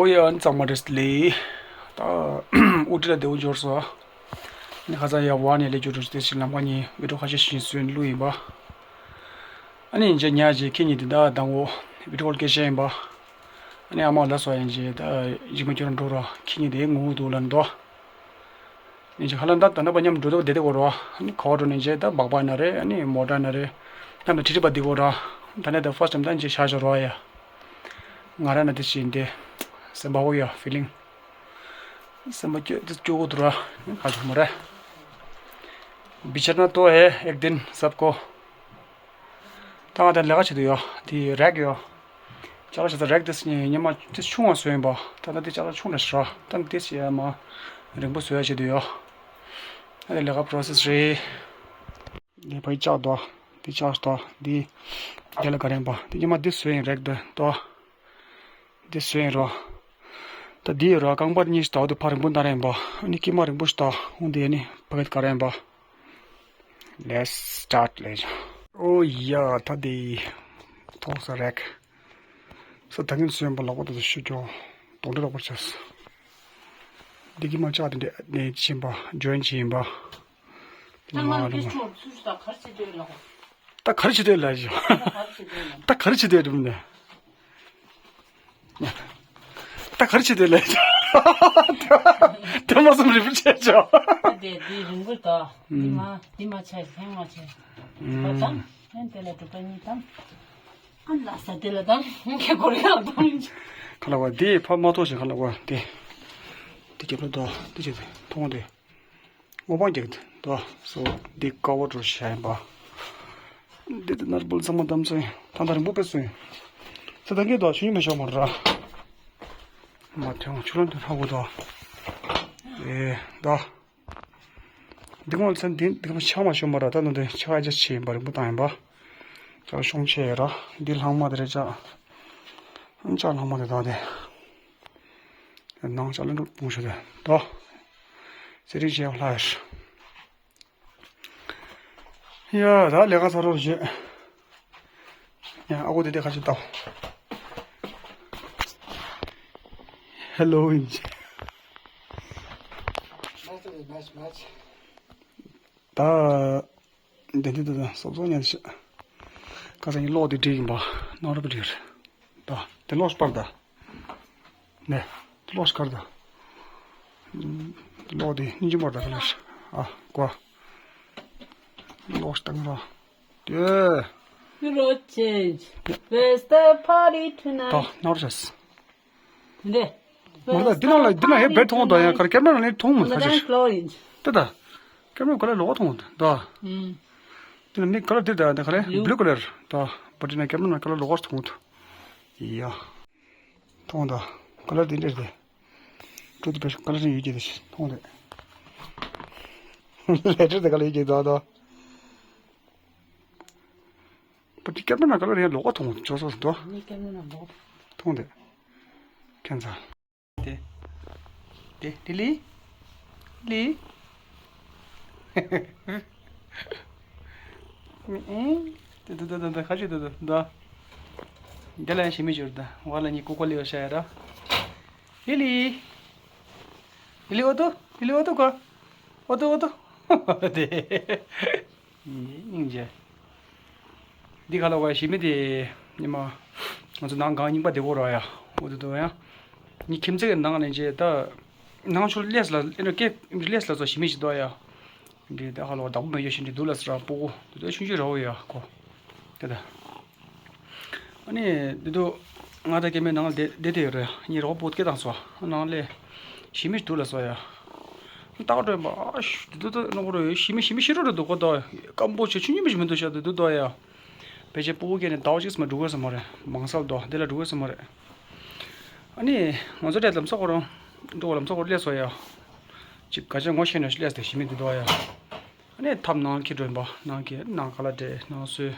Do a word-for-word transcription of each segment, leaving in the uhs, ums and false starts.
ཨོ་ཡ། ཨ་ནི་ཚང་མ་བཀྲ་ཤིས་བདེ་ལེགས། ད་ཨུ་ཊི་ལ་བདེ་པོ་འབྱོར་སོང་། ཨ་ནི་ཁ་སང་ཡར་ཝ་ནས་སླེབས་རྒྱུ་འགྲོ་དེ་ཕྱིར་ལམ་ཁ་ནས་བི་ཌི་ཡོ་ཁ་ཤས་ཤིག་བཟོས་ནས་བླུགས་ཡིན་པ། ཨ་ནི་ཡིན་ཅེ་ཉག་ཅེ་ཁྱེད་གཉིས་དེ་ད་དང་པོ་བི་ཌི་ཡོ་ཁོལ་སྐད་བཤད་ཡིན་པ། ཨ་ནི་ཨ་མ་ལ་སོ་ཡིན་ཅེ་ད་རྗེས་མ་ཁྱོད་རང་འགྲོ་ར་ཁྱེད་གཉིས་དེ་ངུ་འདུག་ལབ་འདུག་ཨ་ནི་ཅེ་ཁ་ལ་ད་ད་ནང་པ་མཉམ་འགྲོ་འདུག་བསྡད་དེ་གོ་ར། ཨ་ནི་ག་པར་འགྲོ་ནས་ཅེ་ད་སྦག་སྦག་ན་རེད། ཨ་ནི་མོ་ཊ་ན་རེད། མཉམ་དུ་ཁྲིད་ཁྲིད་པ་འདི་གོ་ར། ད་ནས་ད་ཕར་སི་ཊེམ་ད་ཅེ་ཤ་ཤ་རོ་ཡ། ང་ར་ན་དེ་ཅེ་འདི་སེམས་པ་ཨོ་ཡ་ཕི་ལིང་། སེམས་པ་སྐྱོ་དེ་སྐྱོ་གོ་འདུག་ར། ཁ་ཅིག་མ་རེད། बिछना तो है, एक दिन सबको। ད་ང་དེ་ལས་ཀ་བྱེད་དུ་ཡོད། དེ་རེག་ཡོད། ཅ་ལག་བྱེད་ས་རེག་དེ་སྙེ་མ་དེ་ཆུང་བ་བཟོས་ཡིན་པ། ད་ད་དེ་ཅ་ལག་ཆུང་ར་ཤི་ར། ད་དེ་ཡ་མ་རིང་པོ་བཟོ་ཡ་བྱེད་དུ་ཡོད། ད་དེ་ལས་ཀ་པོ་རོ་སེ་སི་རེད། དེ་ཕ་ཡི་ལྕགས་དོ། དེ་ལྕགས་དོ། དེ་དེ་ལ་ག་རེ་ཡིན་པ། དེ་སྙེ་མ་དེ་བཟོས་ཡིན་རེག་དེ་དོ། འདི་བཟོས་ཡིན་རོ། ད་འདི་ཡོད་རོ། རྐང་པ་གཉིས་ཞིག་དོ། འདི་ཕར་རིང་པོ་འདར་ཡིན་པ། ཨ་ནི་དཀྱིལ་མ་རིང་པོ་ཞིག་དོ། འོ་འདི་ཨ་ནི་བ་གེད་ག་རེ་ཡིན་པ། Let's start ལས། ཨོ་ཡ། ད་འདི་ཐོག་ས་རེག་ས་ད་གིན་བཟོས་ཡིན་པ་ལོག་པ་ད་ད་ཤུ་ཅོ་དོང་འདྲ་ལོག་པར་བྱས། འདི་དཀྱིལ་མ་ལྕགས་དེ་འདྲ་ནས་ཕྱིན་པ་ཇོ་ཡིན་ཕྱིན་ཡིན་པ། ད་ང་ལ་ཕྱོགས་ཚུར་ད་གར་བྱེད་དུས་ལ། ད་གར་བྱེད་དུས་ལ་ཞོ། ད་གར་བྱེད་དུས་ལ། ད་གར་བྱེད་དུས་འགྲིམ་ནས། ད་གར་བྱེད་དུས་ལ་ཞོ། ད་མ་སོང་རིམ་བྱས་ཞོ། ད་དེ་དེ་རིང་པོ་ད། དེ་མ་དེ་མ་ཆད་ཧེང་མ་ཆད། ད་དང་ཧེང་དེ་ལ་གྲུབ་པ་གཉིས་དང་། ཨ་ལ་ས་དེ་ལ་དང་ཧེང་གེ་གོ་རེ་ཡང་དང་། ཁ་ལ་བ་དེ་ཕ་མ་ཐོག་ཞིག་ཁ་ལ་བ་དེ། དེ་རྒྱབ་ལ་དོ་དེ་བྱེད་དེ་མཐོང་དེ། སྔོ་པང་རྒྱག་དུ་སོ། འདི་ཀ་བ་འགྲོ་ཤ་ཡིན་པ། འདི་དུ་ནར་བུལ་ཚང་མ་བསྡམས་ཚོད་ཐང་ཐང་རིང་པོ་པས་སོ་ཡིན། ཚེ་ད་གིན་དོ་ཆུ་ཡིན་མི་ཤོག་མ་ར། མ་ཐོན་ཆུ་ལོན་དུ་ཧ་གོ་དོ། ཨེ་དོ། འདི་གོང་ཚན་འདི་འདི་གོང་ཆག་མ་ཤོག་མ་ར། ད་ནང་དུ་ཆག་ཨ་ཅག་ཆེ་ཡིན་པ་རིང་པོ་བཏང་ཡིན་པ། ཅག་ཤོང་ཆེ་ཡ་ར། འདི་ལྷང་མ་དེ་རེ་ཅག་ཅག་ལྷང་མ་དེ་དོ་དེ། ནང་ཅག་ལ་འགྲོ་པུང་ཤོ་དེ་དོ། ཟེ་རིང་ཞེ་བ་ལྷ་ཡ་ཤི། ཡ་ད་ལས་ཀ་ཚར་རོགས་བྱེད། ཡ་ཨ་ཁུ་དེ་དེ་ཁ་ཅིག་བལྟའོ། ཧེ་ལོ་ཡིན་ཅི། ད་དེ་དེ་དེ་དེ་སོབ་སོབ་ཉན་ཤི། ཁ་སང་ཡི་གློག་དེ་འགྲིག་ཡིན་པ། ནང་ར་པ་འགྲིག་རེད། ད་དེ་གློག་སྤར་ད། ནས། ལོག་ཤ་གར་ད། ལོག་དེ་སྙིང་རྗེ་མོར་ད་ག་ལ་ཤ། ཨ་ཀོ། ལོག་ཤ་ད་ག་ལ། དེ། You don't change. Where's the party tonight? ད་ནར་ཇས། འདི། མ་ད་འདི་ནང་ལ་འདི་ནང་ཧེ་བེད་མཐོང་ད་ཡང་གར་ཀེམ་ར་ནང་ནས་མཐོང་མོད་ད་ཆ་ཤ། ད་ད། ཀེམ་ར་ག་ལ་ལོག་མཐོང་ད། འདི་ནང་མིག་ག་ལ་འདི་ད་ད་ག་ལ་blue color ད། བ་དེ་ནང་ཀེམ་ར་ནང་ག་ལ་ལོག་མཐོང་ད། ཡ། མཐོང་ད། ག་ལ་འདི་འདྲ་རེད། ཀྲུ་ཏི་པེ་ཤ་ག་ལ་རིང་ཡོད་ཀྱི་རེད་མཐོང་རེད། ལས་འཕྲོ་དེ་ག་ལ་ཡོད་ཀྱི་རེད་ད། པ་ཏི་ཀེམ་ར་ནང་ག་ལ་རིང་ལོག་མཐོང་ཅོ་སོ་སོ་འདུག་མཐོང་རེད། ཁྱེད་ཚ། དེ། དེ་དེ་ལི། ལི། ཨེ། དེ་དེ་དེ་དེ་དེ་ཁ་ཅིག་དེ་དེ་ད། དེ་ལ་ཡང་ཞི་མི་འབྱོར་ད། ཝ་ལ་ཉི་ཀུ་ཀོ་ལི་ཡོ་ཤ་ཡ་ར། ལི་ལི། ལི་ལི་འོ་ཏོ། ལི་ལི་འོ་ཏོ་ཀོ། འོ་ཏོ་འོ་ཏོ། དེ། སྙིང་རྗེ། འདི་ག་ལ་བ་ཞི་མི་དེ། ཉི་མ། ང་ཚོ་ནང་གང་རྙིང་པ་དེ་གོ་ར་ཡ། འོ་ཏོ་ཏོ་ཡ། ཉི་ཁྱིམ་ཚེས་ནང་ནས་རྗེས་ད། ནང་ཆུ་ལས་ལ་ཨེ་འགྲོ་སྐད་ལས་ལ་ཚོ་ཞི་མི་ཞིག་འདུག་ཡ། འདི་ད་ཧ་ལོ་བདག་པོ་མེད་ཡོད་ཤིན་འདི་འདུག་ལ་སྲ་པོ་གོ་འདི་ད་ཆུང་ཆུང་ར་བོ་ཡ་གོ། དེ་ད། ཨ་ནི་འདི་དུ་ང་ད་སྐྱེ་མེད་ནང་ལ་བསྡད་བསྡད་དེ་ཡོད་རེད། ཉི་རོགས་པོ་སྐད་བཏང་སོ་ནང་ལས་ཞི་མི་ཞིག་འདུག་ལ་སོ་ཡ། ཏག་སྒྲོན་པ་ཨ་ཤུ་འདི་དུ་ད་ནོ་གོ་རོ་ཞི་མི་ཞི་མི་ཤི་རོ་རེད་འདུག་གོ་ད། སྐམ་པོ་ཆེ་ཆུང་ཉི་མི་ཞིག་མི་འདུག་ཤ་འདི་དུ་ད་ཡ། ཕལ་ཆེར་སྤུ་གུ་སྐྱེས་ནས་ཟླ་བ་གཅིག་ཙམ་འགྲོ་དགོས་ས་མ་རེད། མང་སལ་དོ་འདི་ལ་འགྲོ་དགོས་ས་མ་རེད། ཨ་ནི་ང་ཚོ་རེད་ལམ་སང་ཁོ་རང་འགྲོ་ལམ་སང་ཁོ་སླེབས་སོ་ཡ། ཅིག་ག་ཅག་ངོ་ཤེས་ནས་སླེབས་ཏེ་ཞི་མི་འདི་དོ་ཡ། ཨ་ནི་ཐབ་ནང་ཁྱི་སྒྲོན་པ་ནང་གི་ནང་ག་ལ་འདྲེ་ནང་སོས།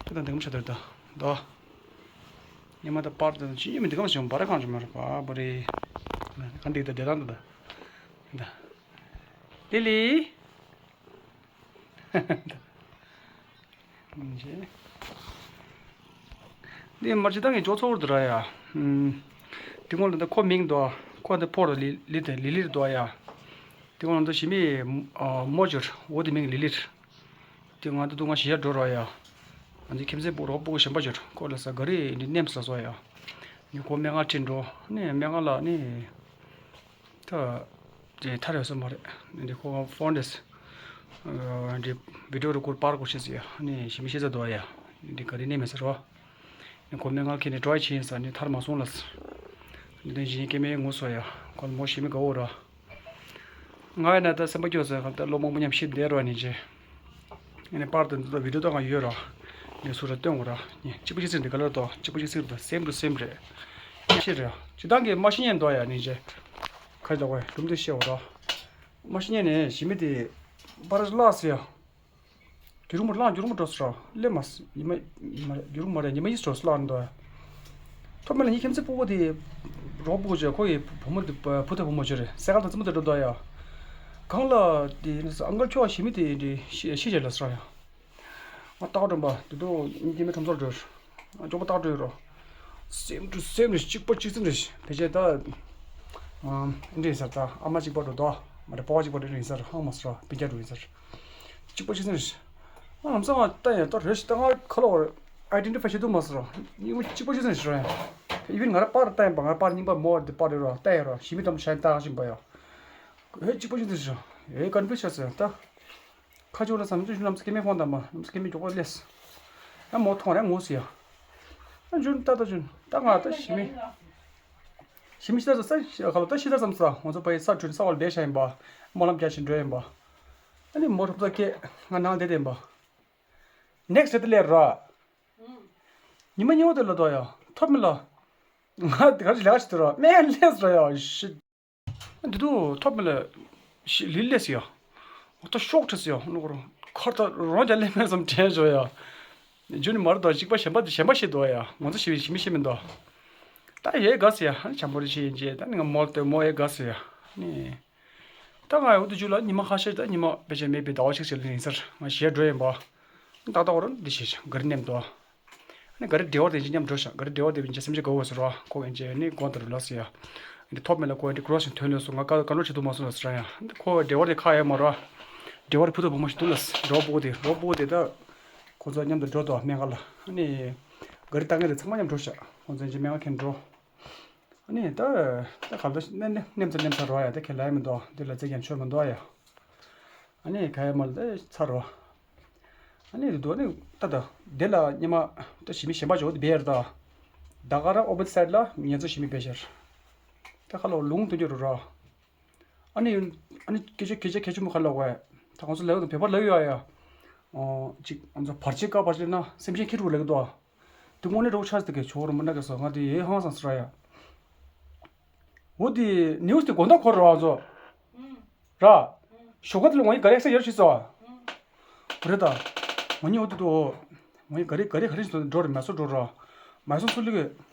དེ་དང་འདི་གམ་ཆ་དེར་ད་དོ། ཉི་མ་ད་པར་དང་ཅི་ཉི་མ་འདི་གམ་ཞིག་འབར་གང་བྱུང་མ་རེད་པ་བ་རེད། གང་འདི་ད་བདེ་ཐང་ད་ད། ད། ལི་ལི། འདི་མར་ཅི་ད་ངས་ཅོ་ཚོར་དུ་ར་ཡ། ཨུམ། དེ་སྔོན་ལ་ད་ཁོ་མིང་འདུག་ཁོ་ད་ཕོ་ར་ལི་ལི་དེ་ལི་ལིར་འདུག་ཡ། དེ་སྔོན་ལ་ད་ཞི་མི་མོ་ཇོར་འོ་དེ་མིང་ལི་ལིར། དེ་ང་ད་དུང་ང་ཞི་ཡ་འགྲོ་ར་ཡ། ང་ཚོའི་ཁྱིམ་མཚེས་པོ་རོགས་པོ་གཞན་པ་ཇོར་ཁོ་ལ་ས་ག་རི་ནི་ནེམ་ས་སོ་ཡ། ནི་ཁོ་སྨན་ཁང་ཁྲིད་འགྲོ་ནི་སྨན་ཁང་ལ་ནི། ད། དེ་ཐར་ཡོད་ས་མ་རེད། འདི་ཁོ་ཕོན་རེད། འདི་བི་ཌིའོ་རི་ཀོར་པར་ཀོར་ཤེས་ཟེར་ཡ། ནི་ཞི་མི་ཤེས་ས་འདུག་ཡ། འདི་ག་རེ་ནས་མེད་ཟེར་རོ། ནི་ཁོ་སྨན་ཁང་ཁྱེར་ནས་འགྲོ་ཡ་ཕྱིན་ས་ནི་ཐར་མ་སོང་ལ་ཟེར། འདི་དོན་གཞན་སྐྱེ་མེད་ངུ་སོ་ཡ། ཁོ་མོ་ཞི་མི་དགའ་བོ་ར། ང་ཡ་ན་ད་སེམས་པ་སྐྱོ་ཟེར་ཁ་ད་ལོ་མང་པོ་མཉམ་ཤི་བསྡད་རོ་ནི་ཅེ། ཨ་ནི་པར་དེ་ཚོ་བི་ཌིའོ་ཏོ་གང་ཡོད་ར། ངས་སུ་ར་སྟོན་འོ་ར། ངས་གཅིག་པུ་གཅིག་སེམས་འདི་ག་ལ་ཏོ་གཅིག་པུ་གཅིག་སེམས་དང་སེམས་རུ་སེམས་རེད། ཤི་རེད། སྤྱི་བཏང་གི་མ་ཤི་ཉན་འདོ་ཡ་ནི་ཅེ། ཁ་ཅིག་ད་གོ་ལུམ་དུ་ཤེ་འོ་ར། མ་ཤི་ཉན་ནས་ཞི་མི་དེ་པར་ལ་སི་ཡ། རྒྱུ་རུ་མོ་ལང་རྒྱུ་རུ་མོ་འགྲོ་སོ་ར་ལེ་མ་སི་ཉི་མ་ཉི་མ་རྒྱུ་རུ་མོ་རེད་ཉི་མ་ཡིས་འགྲོ་སོ་ལ་འདོ་ཡ། ཐོབ་མེད་ལ་ངའི་ཁྱིམ་མཚེས་སྤུ་གུ་དེ་རོགས་སྤུ་གུ་བྱས་ཁོ་ཡི་བུ་མོ་དེ་བུ་དང་བུ་མོ་བྱས་རེད་སེ་གལ་དང་རྩེད་མོ་དེ་འགྲོ་འདུག་ཡ། གང་ལ་དེ་ཨང་ཀལ་ཁྱོད་ཞི་མི་དེ་འདྲི་ཤི་ཤི་བྱས་ལ་སོ་ཡ། ང་ཏག་འགྲོ་པ་དེ་དུ་ཉི་མ་ཁྲོམ་ཚོར་འགྲོ། ཨ་ཅོག་པ་ཏག་འགྲོ་ཡོད་རོ། སེམས་འགྲོ་སེམས་རེ་གཅིག་པ་གཅིག་སེམས་རེ་བེད་སྤྱད་ད། ཨ་འདྲི་ཟེར་ད་ཨ་མ་གཅིག་པ་འགྲོ་དོ། མ་རེད་པ་བ་གཅིག་པ་འགྲོ་ཡིན་ཟེར་ཧང་མ་སོ་བེད་སྤྱད་འགྲོ་ཡིན་ཟེར། གཅིག་པ་གཅིག་སེམས་རེ། ང་ལམ་སང་ང་ལྟ་ཡང་ལྟ་རེ་ཞིག་ལྟ་ང་ཁ་ལོ་བར་ཨའི་ཌེན་ཊི་ཕའི་བྱེད་ཐུབ་མ་སོང་ར། ཡིན་གཅིག་པ་གཅིག་སེམས་རེ་ཞུ་ར་ཡང་། ཨི་ཝན་ང་ར་པར་ལྟ་ཡིན་པ་ང་ར་པར་རྙིང་པ་མོ་དེ་པར་རེ་ར་ལྟ་ཡ་ར་ཞི་མི་དམ་ཤ་ཡིན་ལྟ་བཞིན་པ་ཡ། ཧེ་གཅིག་པ་གཅིག་སེམས་རེ་ཞུ། ཧེ་ཀོན་ཕུ་ཤ་སེ་ལྟ། ཁ་ཆུ་ལ་བསམ་ཚུལ་ཞུ་ལམ་སེ་སྐྱེ་མེད་ཁོང་དང་མ་ལམ་སེ་སྐྱེ་མེད་མགྱོགས་པོ་སླེབས། ཡང་མོ་མཐོང་རེ་ངུ་སི་ཡ། ཨ་འཇུན་ཏ་ཏ་འཇུན་ཏ་ང་ཏ་ཞི་མི། ཞི་མི་ཤི་ད་ས་ས་ཁ་ལོ་ཏ་ཤི་ད་བསམ་ས་ང་ཚོ་པ་ཡི་ས་དྲུན་ས་བར་བེ་ཤ་ཡིན་པ། སྨོན་ལམ་རྒྱ་ཞིག་འགྲོ་ཡིན་པ། ཨ་ནི་མོ་རུབ་ས་སྐད་ང་ནང་བསྡད་དེ་ཡིན་པ། ནེག་སི་ཊི་ལེ་ར། ཉི་མ་ཉི་མ་དེ་ལ་དོ་ཡ་ཐོབ་མི་ལ། ང་དེ་ག་རེ་ལས་ཀ་ཞིག་དུ་ར་སྨན་ལས་ར་ཡ་ཤི། འདི་དུ་ཐོབ་མི་ལ་ཤི་ལི་ལས་ཡ། འོ་ད་ཤོག་ཁྲིས་ཡ་ནོ་གོ་ར་ཁར་ད་རོང་རྒྱ་ལས་མེད་བསམ་དྲན་བྱོས་ཡ། འཇུ་ནི་མར་དོ་གཅིག་པ་གཞན་པ་གཞན་པ་ཤི་དོ་ཡ་ང་ཚོ་ཤི་བའི་ཤི་མི་ཤི་མི་དོ། ད་ཡའི་དགའ་སི་ཡ་ཧ་ནི་བྱམས་པོ་རེ་ཤི་ཡིན་ཅེ་ད་ནི་ང་མོལ་ཏེ་མོ་ཡའི་དགའ་སི་ཡ་ནི། ད་ང་ཡ་འུ་དུ་འཇུ་ལ་ཉི་མ་ཁ་ཤས་ད་ཉི་མ་བེ་ཆ་མེད་པའི་ཟླ་བ་གཅིག་ཅིག་ལ་ཡིན་སར་ང་ཞེ་འགྲོ་ཡིན་པ། ཏག་ཏག་ར་འདི་ཞེས་ག་རེ་ནེམ་དོ། ནི་ག་རེ་འབྲེལ་བ་དེ་ཅི་མཉམ་འགྲོ་ཤག་ག་རེ་འབྲེལ་བ་དེ་བིན་ཅི་སེམས་ཅི་ག་བོ་ཟེར་བ་ཁོ་ཡིན་ཅེ་ནི་གོ་ད་རུ་ལ་ཟེར་ཡ། འདི་ཐོབ་མེད་ལ་ཁོ་འདི་ཀྲོ་སིང་ཐོན་ལོས་སུ་ང་ཀ་ཀ་ནོ་ཆེ་དུ་མ་སོང་ལ་ཟེར་ཡ། འདི་ཁོ་འབྲེལ་བ་དེ་ཁ་ཡ་མ་ར། འབྲེལ་བ་ཕུ་ཐུ་བུ་མོ་ཞིག་འདུག་ལ་རོ་པོ་དེ་རོ་པོ་དེ་ད། ཁོ་ཚོ་མཉམ་དུ་འགྲོ་དོ་སྨན་ཁང་ལ་ནི། ག་རེ་ལྟ་ངན་དེ་ཚང་མ་མཉམ་འགྲོ་ཤག་ཁོ་ཚོ་ཅི་སྨན་ཁང་འགྲོ། ཨ་ནི་ད་ད་ག་ལ་ནེམ་ཚ་ནེམ་ཚ་རོ་ཡ་ད་ཁེ་ལ་ཡ་མི་འདུག་འདི་ལ་ཚེ་ཀྱང་ཆོད་མི་འདུག་ཡ། ཨ་ནི་ག་ཡ་མ་ལ་ད་ཚ་རོ། ཨ་ནི་འདུག་ཨ་ནི་ད་ད་དེ་ལ་ཉི་མ་ད་ཞི་མི་གཞན་པ་ཇོ་དེ་བེར་ད། ད་ག་ར་ཨོ་པོ་སའིཌ་ལ་ཉེ་ཚོ་ཞི་མི་བེ་ཤར། ད་ཁ་ལོ་ལུང་དུ་འགྱུར་རོ། ཨ་ནི་ཨ་ནི་སྐད་ཆ་སྐད་ཆ་ཁྱད་ཆོས་མོ་ཁ་ལོ་བས། ད་ཁོང་ཚོ་ལ་ཡོད་དང་བེ་པར་ལ་ཡོད་ཡ། ཨོ་ཅིག་ང་ཚོ་བར་ཆད་བཀག་པར་ལེན་ན་སེམས་ཅན་ཁྱེར་རུ་ལེགས་དོ། དེ་དངོས་གནས་འགྲོ་ཆགས་དེ་གས་ཆོག་རུ་མི་འདྲ་གས་སོ་ང་དེ་ཡེ་ཧང་སང་སི་ར་ཡ། འོ་དེ་ནིའུ་སི་དེ་དགོང་དག་འཁོར་རོགས་ཚོ། ར། ཞོགས་ཀ་དེ་ལ་ངོ་ཡི་ག་རེ་ཟེར་ཡོད་ཤི་སོ། རེད་ད། ངོ་ཉིད་འོ་དེ་དུ། ངོ་ཡི་ག་རེ་ག་རེ་ག་རེ་ཞིག་འགྲོ་རེ་མ་སོ་འགྲོ་ར། མ་སོ་སུ་ལི་གི།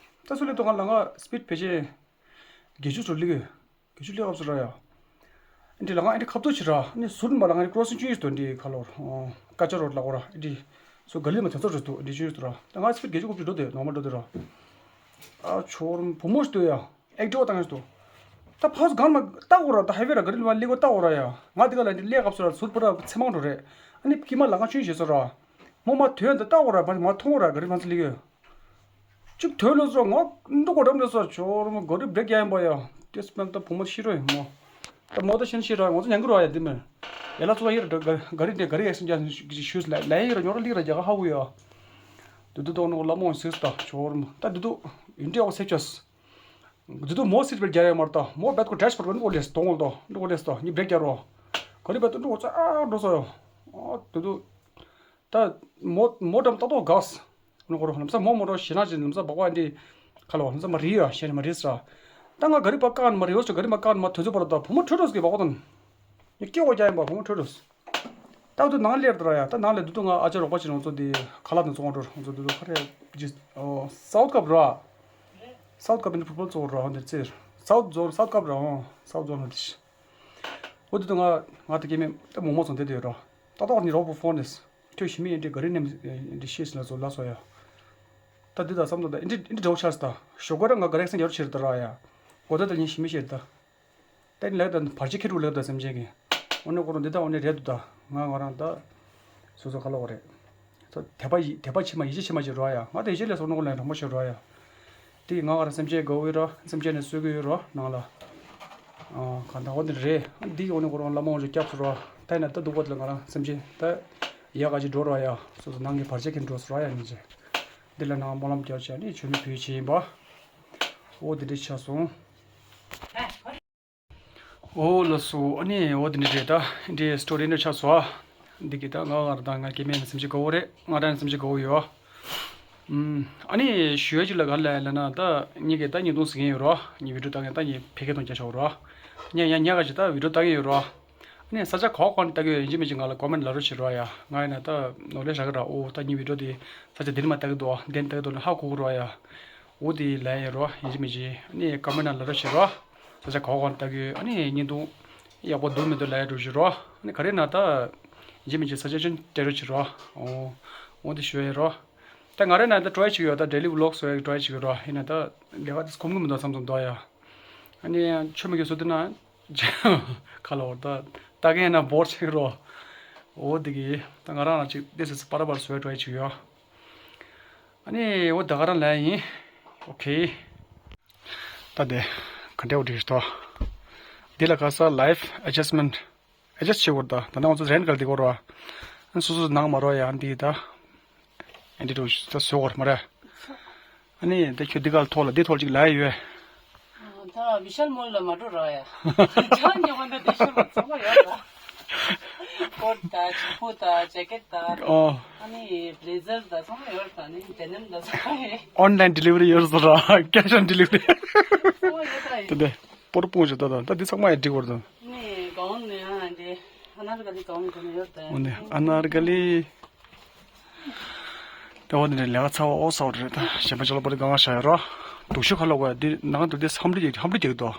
ད་སུ་ལི་དོ་ང་ལ་ང་སི་པིཌ་བེད་ཆེ། བརྒྱད་ཅུ་འགྲོ་ལི་གི། ག་ཅུ་ལེགས་ཨབ་སུ་ར་ཡ། འདི་ལ་ང་འདི་ཁབ་ཏོ་ཆི་ར་ནི་ཟུར་མ་ལ་ང་འདི་ཀྲོ་སི་ཅུ་ཡིས་དོ་འདི་ཁ་ལོར་ཀ་ཅ་རོ་ལ་འོ་ར་འདི་སུ་ག་ལི་མ་ཐེ་ཚོ་རེ་དོ་འདི་ཅུ་ཡིས་དོ་ར་ད་ང་སི་པིཌ་བརྒྱད་ཅུ་དགུ་བཅུ་འགྲོ་དེ་ནོར་མལ་འགྲོ་དེ་ར། ཨ་ཆོར་བུ་མོ་ཞིག་དོ་ཡ་ཨེག་ཏི་ཝ་བཏང་ཡིས་དོ། ད་ཕ་སུ་གང་མ་ལྟ་འོ་ར་ད་ཧའི་ཝེ་ར་ག་རི་ལ་མ་ལི་གོ་ལྟ་འོ་ར་ཡ་ང་འདི་ག་ལ་འདི་ལེགས་ཨབ་སུ་ར་ཟུར་པོ་ར་ཚེ་མང་འགྲོ་རེད། ཨ་ནི་ཀི་མ་ལ་ང་ཆུན་བཞེས་སོ་ར། མོ་མ་དོན་ད་ལྟ་འོ་ར་མ་མཐོང་འོ་ར་ག་རི་མ་ཚི་ལི་གོ། གཅིག་དོན་ལོ་སོ་ང་འདུག་གོ་འགྲམ་ལོ་སོ་ཆོར་མོ་གོ་རི་བྲེག་རྒྱག་ཡིན་པ་ཡ། ཏེ་སི་པན་ད་བུ་མོ་ཤི་རོ་ཡིན་མོ། ད་མོ་ད་ཤན་ཤི་ར་ང་ཚོ་ཉང་གི་རོ་ཡ་དེ་མེར། ཡ་ལ་ཚོ་ཡི་ར་ག་ག་རི་དེ་ག་རི་ཡ་སུ་རྒྱ་ཤུས་ལ་ལ་ཡི་ར་ཉོ་ར་ལི་ར་རྒྱ་ག་ཧ་བུ་ཡ། དུ་དུ་དོ་ནོ་ལ་མོ་སིས་ད་ཆོར་མོ་ད་དུ་དུ་ཡིན་ཏེ་ཨོ་སེ་ཆོས། དུ་དུ་མོ་སིས་བྲེག་རྒྱག་ཡ་མར་ད་མོ་བད་ཁོ་ཌེཤ་བོར་ག་འདུག་ལེས་དོང་ལ་འདུག་ལེས་ད་ཉི་བྲེག་རྒྱག་རོ། ག་རི་བད་དུ་འདུག་ཚ་ཨ་འགྲོ་སོ་ཡ། ཨ་དུ་དུ། ད་མོ་མོ་འགྲམ་ཏག་ཏག་གགས། ནུ་གོ་རོ་ལམ་སང་མོ་མོ་རོ་ཞེ་ན་ཅིག་ལམ་སང་བག་བ་འདི་ཁ་ལོ་ལམ་སང་མ་རི་ཡ་ཞེ་ན་མ་རི་ས། ད་ང་ག་རི་པ་ཀ་ན་མ་རི་ཡོ་ཅོ་ག་རི་མ་ཀ་ན་མ་དོ་ཚོ་པ་ར་ད་བུ་མོ་ཁྲོ་རོས་ཀྱི་བག་བ་དང་། ཡ་སྐྱེ་བོ་རྒྱ་ཡིན་པ་བུ་མོ་ཁྲོ་རོས། ད་དུ་ནང་ལེར་དུ་ར་ཡ་ད་ནང་ལེ་དུ་དུ་ང་ཨ་ཅག་རོགས་པ་ཅིག་རང་ཚོ་འདི་ཁ་ལ་དུ་ཚོང་འགྲོ་རང་ཚོ་དུ་དུ་ཁ་རེ་ཇི་ཨོ་སའུ་ཐི་ཀབ་ར། སའུ་ཐི་ཀབ་འདི་ཕུ་པོ་ཚོ་ར་འདི་ཚེ་སའུ་ཐི་ཛོན་སའུ་ཐི་ཀབ་ར་ཨོ་སའུ་ཐི་ཛོན་འདི། འོ་དུ་དུ་ང་ང་ད་སྐྱེ་མེད་ད་མོ་མོ་ཚོ་འདི་དུ་ཡོད་ར། ཏག་ཏག་ནི་རོགས་པོ་ཕོན་ནེས། ཁྱོད་ཞི་མི་ཡིན་འདི་ག་རེ་ནེམ་འདི་ཤེས་ལ་ཚོ་ལ་སོ་ཡ། ད་འདི་ད་བསམ་ད་ད་འདི་འདི་འདྲ་བོ་ཆགས་ད་ཞོགས་ཀ་ར་ང་ག་རེ་སེང་རྒྱ་རུ་ཕྱིར་ད་ར་ཡ། གོ་ད་ད་ཉིན་ཞི་མི་ཤེས་ད། ད་ནི་ལེགས་ད་བར་ཆད་ཁྱེར་རུ་ལེགས་ད་སེམས་ཅན་གྱི། འོ་ནི་ཁོ་རང་འདི་ད་འོ་ནི་རེད་འདུག་ད། ང་ང་རང་ད། སོ་སོ་ཁ་ལོ་བ་རེད། ད་དད་པ་ཡི་དད་པ་ཆེ་མ་ཡིད་ཆེས་ཆེ་མ་ཞིག་རོ་ཡ། ང་ད་ཡིད་ཆེས་ལས་སོ་ནོ་ཁོ་ལ་རང་མོ་ཞིག་རོ་ཡ། དེ་ང་ང་རང་སེམས་ཅན་དགའ་བོ་ཡོད་རོ། སེམས་ཅན་ནས་གསོད་ཀྱི་ཡོད་རོ་ནང་ལ། ཨ་ག་ད་འོ་ནི་རེད། འདི་འོ་ནི་ཁོ་རང་ལ་མོ་ཞིག་སྐྱབས་སུ་རོ། ད་ཡིན་ན་ད་སྡུག་པོ་དེ་ལ་ང་རང་སེམས་ཅན་ད། ཡ་ག་ཅིག་འགྲོ་རོ་ཡ། སོ་སོ་ནང་གི་བར་ཆད་ཁྱེར་འགྲོ་སོ་རོ་ཡ་ཉིན་ཅིག་འདི་ལ་ནང་སྨོན་ལམ་རྒྱབ་བྱས་ནས་མཆོད་མེ་ཕུལ་བྱས་ཡིན་པ། འོ་འདི་འདྲ་ཆགས་སོང་། འོ་ལགས་སོ། ཨ་ནི་འོ་འདི་འདྲ་རེད་ད། འདི་སི་ཊོ་རི་འདྲ་ཆགས་སོང་ཨ། འདི་གི་ད་ང་ང་རང་ད་ང་སྐྱེ་དམན་ནི་སེམས་ཅན་དགའ་བོ་རེད། ང་རང་ནི་སེམས་ཅན་དགའ་བོ་ཡོད། ཨུམ། ཨ་ནི་ཞུ་ཡ་ཅིག་ལ་ག་ལ་ལ་ན་ད་ངེད་ཀྱི་ད་བརྙན་ཐུང་གཟིགས་མཁན་ཡོད་རོ། ངའི་བི་ཌིའོ་ལྟ་མཁན་ད་ངའི་ཕ་གི་དང་རྒྱ་ཆོག་རོ། ཉ་ཉ་ཉ་ག་ཅིག་ད་བི་ཌིའོ་ལྟ་མཁན་ཡོད་རོ། ཨ་ནི་ས་ཆ་ག་བ་ག་ནས་ལྟ་གི་ཡོད་ཡིན་གཅིག་མིན་གཅིག་ང་ལ་ཀོ་མེན་ཊི་ལབ་རོགས་བྱེད་རོགས་ཡ། ང་ཡིན་ན་ད་ནོར་ལས་རག་གི་ར། ཨོ་ད་ངའི་བི་ཌིའོ་དེ་ས་ཆ་འདི་ནས་མ་ལྟ་གི་འདུག་འདི་ནས་ལྟ་གི་འདུག་ན་ཧ་གོ་གི་རོགས་ཡ། ཨོ་དེ་ལབ་ཡ་རོགས་ཡིན་གཅིག་མིན་གཅིག་ཨ་ནི་ཀོ་མེན་ཊི་ནང་ལབ་རོགས་བྱེད་རོགས། ས་ཆ་ག་བ་ག་ནས་ལྟ་གི་ཡོད། ཨ་ནི་བརྙན་ཐུང་ཡག་པོ་འདུག་མི་འདུག་ལབ་ཡ་རོགས་བྱེད་རོགས། ཨ་ནི་ག་རེ་ན་ད་ཡིན་གཅིག་མིན་གཅིག་ས་ཆ་ཆེན་སྤྲད་རོགས་བྱེད་རོགས། ཨོ་ཨོ་དེ་ཞུ་ཡ་རོགས། ད་ང་རེ་ན་ད་ཊི་རའེ་བྱེད་ཀྱི་ཡོད། ད་ཌེ་ལི་ཝི་ལོག་བཟོ་ཡ་གི་ཊི་རའེ་བྱེད་ཀྱི་རོགས། ཡིན་ན་ད་ལས་ཀ་དེ་ཁོམ་གི་མི་འདུག་བསམ་བསམ་འདུག་ཡ། ཨ་ནི་ཆོས་མ་གི་བཟོ་དུས་ན། ཁ་ལོ་ད་ལྟ་མཁན་ན་བོར་ཆེ་རོ། འོ་དེ་གི་ད་ང་རང་ལ་ཅིག་ཏེ་སི་སི་པ་ར་པ་ར་བཟོ་ཡ་ཊི་རའེ་བྱེད་ཀྱི་ཡོད། ཨ་ནི་འོ་ད་ག་རང་ལ་ཡིན། ཨོ་ཁེ། ད་དེ་ག་འདྲ་བོ་འགྲིག་ཏོ། འདི་ལ་ག་ས་ལའིཕ་ཨེ་ཇསི་མེན་ཊི། ཨེ་ཇསི་བྱེད་དགོས་རེད་ད། ད་ནང་ང་ཚོ་རེན་ག་ལ་འདི་དགོས་རེད་བ། སོ་སོ་ནང་མ་རོ་ཡ་འདི་ད། ཨེ་འདི་འགྲོ་ད་བཟོ་དགོས་རེད་མ་རེད། ཨ་ནི་ད་ཁྱོད་འདི་ག་ལ་ཐོག་ལ་འདི་ཐོག་ཅིག་ལ་ཡོད། ད་བི་ཤལ་མོལ་ལ་མ་འགྲོ་ར་ཡ། ཅང་ཉོ་ག་འདི་བི་ཤལ་མོལ་ཚང་མ་ཡོད་ར། ཀོཊ་དང་ཆིག་ཕུ་དང་ཇེ་ཀེཊ་དང་། ཨོ། ཨ་ནི་བི་ལེ་ཛར་དང་ཚང་མ་ཡོད་ར། ད་ནི་ཌེ་ནིམ་དང་ཚང་མ་ཡོད། ཨོན་ལའིན་ཌེ་ལི་ཝ་རི་ཡོད་ར། ཀེཤ་ཨོན་ཌེ་ལི་ཝ་རི། ཚང་མ་ཡོད་ད་ཡ། ད་ལྟ་པོ་རུ་སྤུངས་བྱས་ད་ད་ད་འདི་ཚང་མ་ཡ་འགྲིག་གོ་ར་ད། ནི་གའོན་ནི་ཨ་འདི་ཨ་ན་ར་ཀ་ལི་གའོན་གོ་ནི་ཡོད་ད་ཡ། འོ་ནི་ཨ་ན་ར་ཀ་ལི། ད་འོ་ནི་ལས་ཀ་ཚ་བ་ཨོ་ཚ་བ་རེད་ད། གཞན་པ་ཅོ་ལ་པོ་རི་གང་བ་ཤ་ཡ་རོ། སྡུག་ཤོས་ཁ་ལོ་གོ་ཡ་འདི་ནང་དུ་འདི་ཧམ་འདྲི་ཡ་ཧམ་འདྲི་རྒྱག་དོ།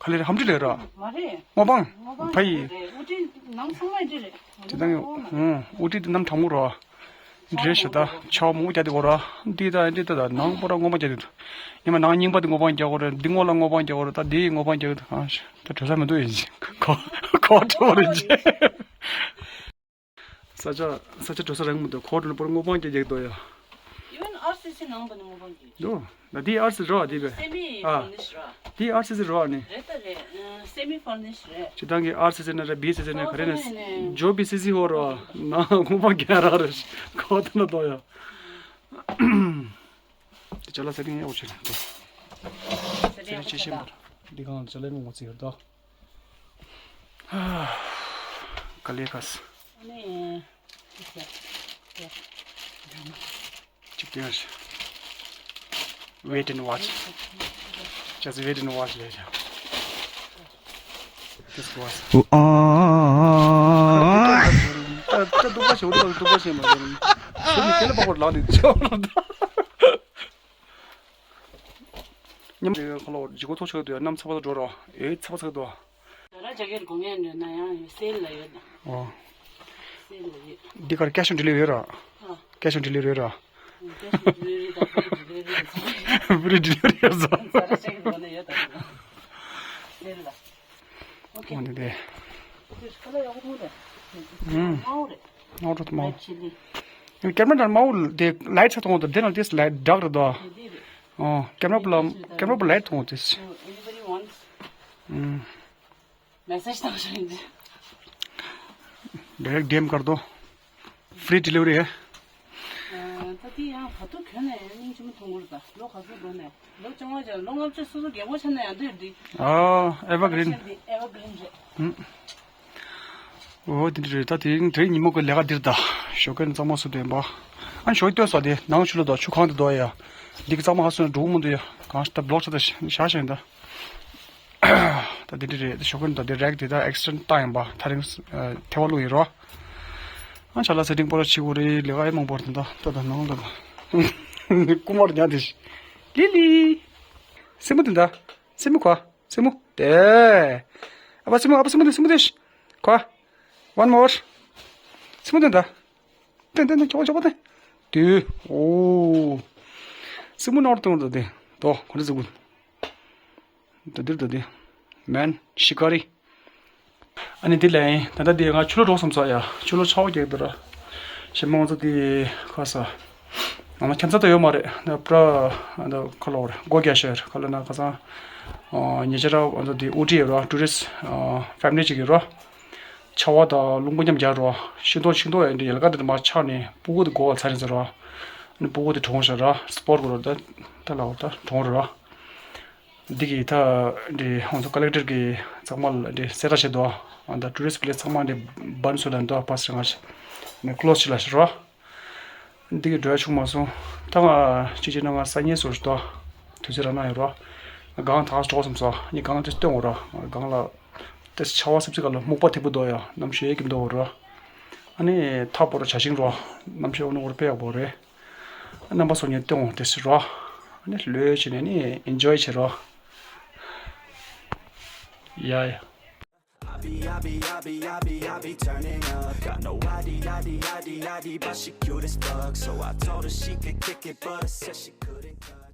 ཁ་ལེ་རེ་ཧམ་འདྲི་ལེ་ར། མ་རེད། སྔོ་བང་། སྔོ་བང་ཕ་ཡི། རེད། ཨུ་ཏི་ནང་ཚང་མ་འདི་རེད། དེ་དང་ཨུ་ཏི་དེ་ནམ་གྲང་མོ་རོ། འདྲེ་ཞོ་ད་ཆའོ་མོ་རྒྱ་དེ་གོ་ར། འདི་ད་འདི་ད་ད་ནང་པོ་ར་སྔོ་བང་རྒྱ་དེ། ཉི་མ་ནང་རྙིང་པ་དེ་སྔོ་བང་རྒྱ་གོ་ར། འདི་སྔོ་ལ་སྔོ་བང་རྒྱ་གོ་ར། ད་འདི་སྔོ་བང་རྒྱ་གོ་ད་གྲོ་ས་མི་འདུག་ཡིན་ཅིང་གོ་གོ་གྲོ་རེ་ཅི། ས་ཆ་ས་ཆ་གྲོ་ས་རང་མི་འདུག་ཁོ་གྲོ་ན་པོ་ར་སྔོ་བང་རྒྱ་རྒྱ་དོ་ཡ། Even R C C ནང་པ་ནི་སྔོ་བང་རྒྱ། འདུག་ད་འདི་ཨར་སི་རོ་འདི་བས། སེ་མི་ཨ་ཕར་ནིཤ་ར། འདི་ཨར་སི་སི་རོ་ནི། རེད་ད་རེད། སེ་མི་ཕར་ནིཤ་རེད། སྤྱི་བཏང་གི་ཨར་སི་སི་ན་ར་བི་སི་སི་ན་ག་རེ་ན་ཇོ་བི་སི་སི་ཧོ་རོ་ན་ངོ་མ་རྒྱ་ར་རེ་ཁོ་ད་ན་དོ་ཡ། དེ་ཅ་ལ་སེ་ཏིང་ཡ་འོ་ཆེ་ནི་དོ། སེ་ཏིང་ཆེ་ཤེས་མ་ར་འདི་གང་ཅ་ལ་མི་ངོ་ཚི་ཡོད་དོ། ཀ་ལེ་ཁ་སི། ཨ་ནི། Just wait and watch. Just wait and watch later. Just watch. ཨོ། ད་ད་སྡུག་པ་བྱེད། འོ་ད་སྡུག་པ་བྱེད་མ་རེད། སེམས་ནི་ཁྱེད་ལ་ཕོག་པར་ལངས་ནས་ཆོག་ལ་ད། ཉམས་ཁ་ལོ་ཇི་གོ་ཐོག་ཆོག་དུ་ཡ་ནམ་ཚ་པོ་འགྲོ་རོགས། ཨེ་ཚ་པོ་ཚ་གི་འདུག་ད་ར་ཇ་གེར་དགོས་ངེས་འདོད་ན་ཡང་ཡོད་སེལ་ལ་ཡོད་ད། ཨོ། སེལ་ལ་ཡོད། འདི་གར་cash on delivery་ཡོད་ར། ཨ། Cash on delivery་ཡོད་ར། Cash on delivery་ད་free delivery་ཡོད་ས། Free delivery་ཡོད་ས། ད་ར་ཇ་གེར་དགོས་ན་ཡོད་ད། སེལ་ལ། ཨོ་ཁེ། འོ་འདི་དེ། ཁ་ལ་ཡག་པོ་མཐོང་དེ། ཨུམ། དམར་པོ་རེད། དམར་པོ་དམར་པོ། Red chilli། ཡང་camera་ནང་དམར་པོ་དེ་light་ཆ་མཐོང་དེ་ནང་དེ་light dark་རེད་དོ། དེ་དེ་རེད། ཨོ་camera་པོ་ལ་camera་པོ་light་མཐོང་དེ། So anybody wants ཨུམ། message་བཏང་ཤོག་ཡིན། Direct D M कर दो। Free delivery है। ད་དེ་ཡང་བར་དུ་གྱོན་ནས་ཡང་སྙིང་རྗེ་མོ་མཐོང་གི་རེད་ད། ལོ་ག་ཚོད་འགྲོ་ནས། ལོ་བཅོ་ལྔ་ཅན། ལོ་ལྔ་བཅུ་སོ་སོ་རྒན་པོ་ཆགས་ན་ཡང་འདོད་འདི། ཨ། Evergreen། Evergreen་རེད། ཧུམ། འོ་འདི་འདྲ་རེད་ད། དེ་རིང་དེ་རིང་ཉིན་མོ་གི་ལས་ཀ་འདིར་ད། ཞོགས་ཀས་གཙང་མ་སུ་དོན་པ། ཨ་ནི་ཞོགས་ཀས་ལྟོས་སོ་དེ་ནང་ཆུ་ལ་དོ་ཆུ་གང་དུ་དོ་ཡ། འདི་གི་གཙང་མ་ཧ་སོ་ན་འགྲོ་གི་མི་འདུག་ཡ། གང་ཞིག་ད་block་ཆ་ད་ཤ་ཤ་ཡིན་ད། ད་འདི་འདྲ་རེད། ཞོགས་ཀས་ད་འདི་རེག་དེ་ད་extend་བཏང་ཡིན་པ། ཐག་རིང་ཐལ་བ་བླུགས་ཡིན་རོ། ཨ་ཆ་ལ་setting་པོ་ར་ཕྱི་གོ་རེ་ལས་ཀ་ཡེ་མང་པོ་རེད་ད། ད་ད་ནང་ལ་རྐུ་མ་ར་ཉག་དེ་ལི་ལི། སྲིན་མོ་དེ་ད། སྲིན་མོ་གོ། སྲིན་མོ་དེ། ཨ་ཕ་སྲིན་མོ། ཨ་ཕ་སྲིན་མོ་དེ། སྲིན་མོ་དེ་གོ། One more། སྲིན་མོ་དེ་ད། དེ་དེ་དེ་ཅོག་ཅོག་དེ། དེ། ཨོ། སྲིན་མོ་ནོར་དང་དེ་དོ་གོ་རེ་ཟིག་གུ། ད་འདིར་ད་འདི། མན་ཤི་ཀ་རི། ཨ་ནི་འདི་ལ་ཡིན། ད་ལྟ་འདི་ང་ཆུ་ལོག་འགྲོ་བསམ་ས་ཡ། ཆུ་ལོག་ཆར་པ་རྒྱག་འདུག་ར། ཞེ་མ་ང་ཚོ་འདི་ཁ་ས། ང་ཚོ་ཁྱམས་ཚ་ད་ཡོད་མ་རེད། ད་པྲ་ད་ཁ་ལོ་རེད། སྒོ་རྒྱག་ཤར་ཁ་ལ་ན་ཁ་སང་། ཉེ་ཆར་ང་ཚོ་འདི་ཨུ་ཊི་ཡོད་ར། ཊུ་རི་སི་ཕེ་མི་ལི་ཅིག་ཡོད་ར། ཆར་པ་དང་རླུང་བུ་མཉམ་རྒྱག་རོ། ཤིང་ཏོག་ཤིང་ཏོག་ཡང་འདི་ཡལ་ག་འདི་མ་ཆག་ནས་སྤུ་གུ་འདི་འགོ་བ་ཚར་ཡིན་ཟེར་རོ། ཨ་ནི་སྤུ་གུ་འདི་གྲོངས་ཤག་ར། སྤོར་དགོས་རོ། ད་ད་ལའོ་ད་གྲོངས་རོ་ར། འདི་གི་ད་འདི་ང་ཚོ་ཀ་ལེག་ཊར་གི་ཚང་མ་ལ་འདི་གསལ་བསྒྲགས་བྱེད་དོ། ཨ་ད་ཊུ་རི་སི་པི་ལེ་སི་ཚང་མ་འདི་བན་སུ་ལ་འདི་པ་སི་ང་ནི་ཀློ་སི་ལ་ཤི་རོ། འདི་གི་འགྲོ་ཡ་བྱུང་མ་སོང་། ད་ང་གཅིག་བྱས་ན་ང་སང་ཉིན་སོ་ཞིག་ཏོ། དུས་ཚོད་རག་ན་ཡོད་རོ། སྒང་ཐག་འགྲོ་བསམ་སོ། ངས་སྒང་དེ་སྟོན་འོ་རོ། སྒང་ལ་དེ་ཆར་པ་སིབ་སིབ་ག་ལ་སྨུག་པ་ཐིབས་པོ་འདུག་ཡ། གནམ་གཤིས་སྐྱིད་མདོག་རོ། ཨ་ནི་ཐག་པོ་རོ་བྱ་ཤིང་རོ། གནམ་གཤིས་འོ་ནོ་འོར་དཔེ་ཡག་པོ་རེད། རྣམ་པ་ཚོ་ངས་སྟོན་འོ་དེ་སི་རོ། ཨ་ནི་ལོས་བྱས་ནས་ནི་ཨེན་ཇོའི་བྱེད་རོ། ཡ་ཡ། I be, I be, I be, I be, I be turning up. Got no I D, I D, I D, I D, but she cute as fuck. So I told her she could kick it, but I said she couldn't come.